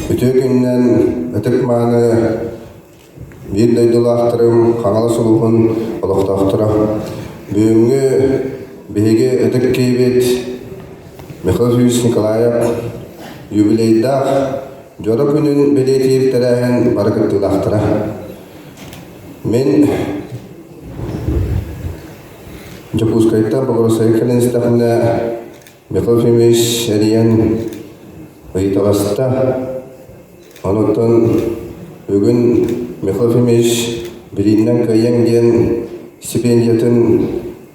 Үтүө күнүнэн ытык-мааны биир дойдулаахтарым, Хаҥалас улууһун олохтоохторо. Бүгүҥҥү биһиги ытык киһибит Михаил Юрьевич Николаев юбилейдаах дьоро күнүн бэлиэтиир тэрээһин бары кыттыылаахтара. Мин Дьокуускайтан Боҕоруссайга кэлэн истэхпинэ Михаил Ефимович эрийэн ыйыталаста. Онуттан бүгүн Михаил Ефимович билииннэн кыайыаҥ диэн стипендиятын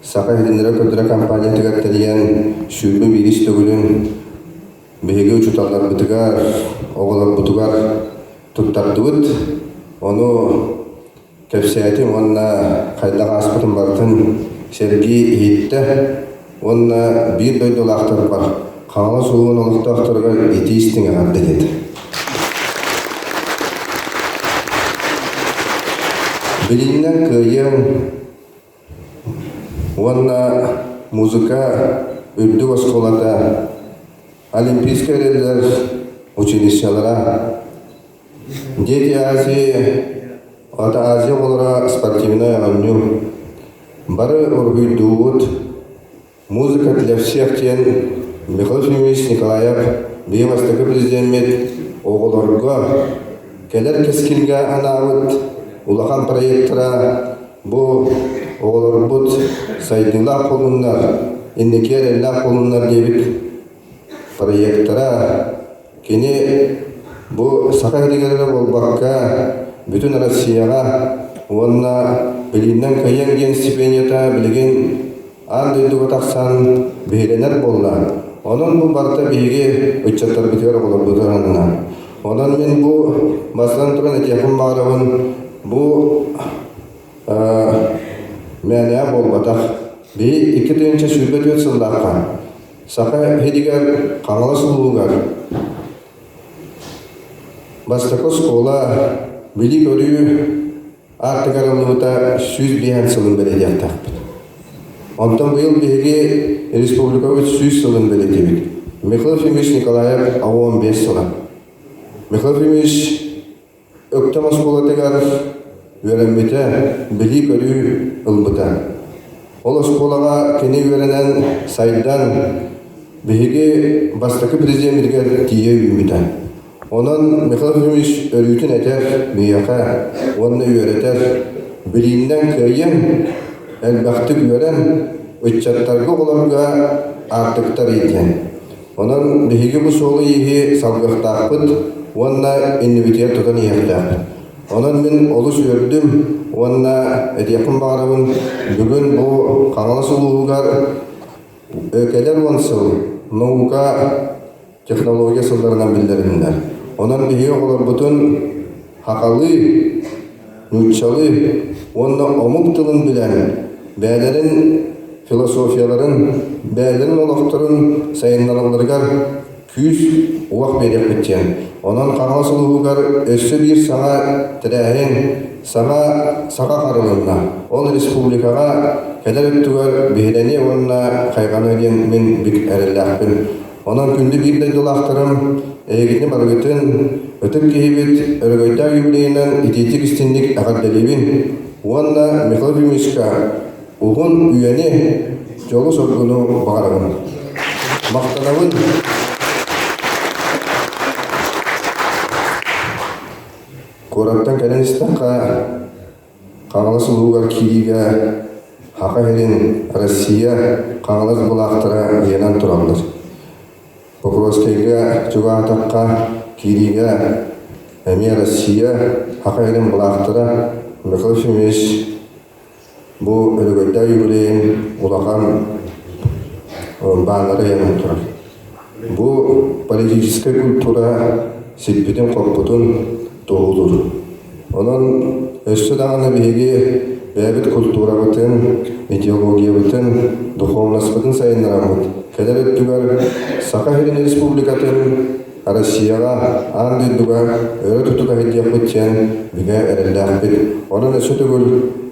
Саха иһитиннэрэр-көрдөрөр компаниятыгар тэрийэн 21 төгүлүн биһиги учууталларбытыгар, оҕолорбутугар туттардыбыт. Ону кэпсээтим уонна хайдах ааспытын барытын сэргии иһиттэ уонна биир дойдулаахтарбар Хаҥалас улууһун олохтоохторугар итии истиҥ эҕэрдэ диэтэ. Билииннэн кыайыаҥ уонна музыка үрдүк оскуолата, Олимпийскай эрэллэр училищелара, Дети Азии От Азия оҕолоро спортивнай оонньуу. Бары уруһуйдуубут. Музыка для всех диэн Михаил Ефимович Николаев биһи бастакы президеммит оҕолорго кэлэр кэскилгэ анаабыт улахан проектара бу оҕолорбут сайдыылаах буолуннар, инники эрэллээх буолуннар диэбит проектара. Кини бу Саха сиригэр эрэ буолбакка, бүтүн Россияҕа уонна билииннэн кыайыаҥ диэн стипендията билигин аан дойдуга тахсан биһирэнэр буолла. Онон бу барыта биһиги ыччаттарбытыгар оҕолорбутугар ананар. Онон мин бу бастатан туран этиэхпин баҕарабын, бу мээнэ буолбатах. Биһи 2024 сыллаахха Саха сиригэр Хаҥалас улууһугар бастакы оскуола билии-көрүү аартыгар ыллыбыта 105 сылын бэлиэтиэхтээхпит. Онтон быйыл биһиги республикабыт 100 сылын бэлиэтиибит. Михаил Ефимович Николаев 15 сыла. Михаил Ефимович Өктөм оскуолатыгар үөрэммитэ, билии-көрүү ылбыта. Ол оскуолаҕа кини үөрэнэн, сайдан, биһиги бастакы президеммитигэр тиийэ үүммүтэ. Онон Михаил Ефимович өрүүтүн этэр биһиэхэ уонна үөрэтэр, билииннэн кыайыаҥ, элбэхтик үөрэн, ыччаттарга оҕолорго аартыктар диэн. Онон биһиги бу суолу-ииһи салгыахтаахпыт уонна иннибитигэр тутан иһиэхтээхпит. Онон мин олус үөрдүм уонна этиэхпин баҕарабын, бүгүн бу Хаҥалас улууһугар кэлэр 10 сыл наука, технология сылларынан биллэриннэр. Онон биһиги оҕолорбутун хахалыы, нууччалыы уонна омук тылын билэн, бэйэлэрин философияларын, бэйэлэрин олохторун сайыннаралларыгар күүс-уох биэриэхпит диэн. Онон Хаҥалас улууһугар өссө биир саҥа тэрээһин, саҥа саха харылынна. Ол республикаҕа кэлэр өттүгэр биһирэниэ уонна хайҕаныа диэн мин бүк эрэллээхпин. Онон күндү биир дойдулаахтарым, эһигини барыгытын ытык киһибит өрөгөйдөөх юбилейынан итиитик истинник эҕэрдэлиибин уонна Михаил Ефимовичка уһун үйэни, дьолу-соргуну баҕарабын. Махтанабын. Куораттан кэлэн истэххэ, Хаҥалас улууһугар киириигэ Саха сирин, Россия Хаҥалас былаахтара ыйанан тураллар. Покровскайга чугаһаатахха киириигэ эмиэ Россия Саха сирин былаахтара Михаил Ефимович бу өрөгөйдөөх юбилейын улахан бааннара ыйанан турар. Бу политическай культура сиппитин-хоппутун туоһулуур. Онон өссө даҕаны биһиги бэйэбит культурабытын, идеологиябытын, духовноспытын сайыннараммыт, кэлэр өттүгэр Саха сирин Республикатын Россияҕа, аан дойдуга өрө тутута сылдьыахпыт диэн бигэ эрэллээхпит. Онон өссө төгүл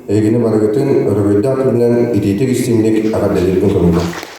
эһигини барыгытын өрөгөйдөөх күнүнэн итиитик истиҥник эҕэрдэлиирбин көҥүллээх.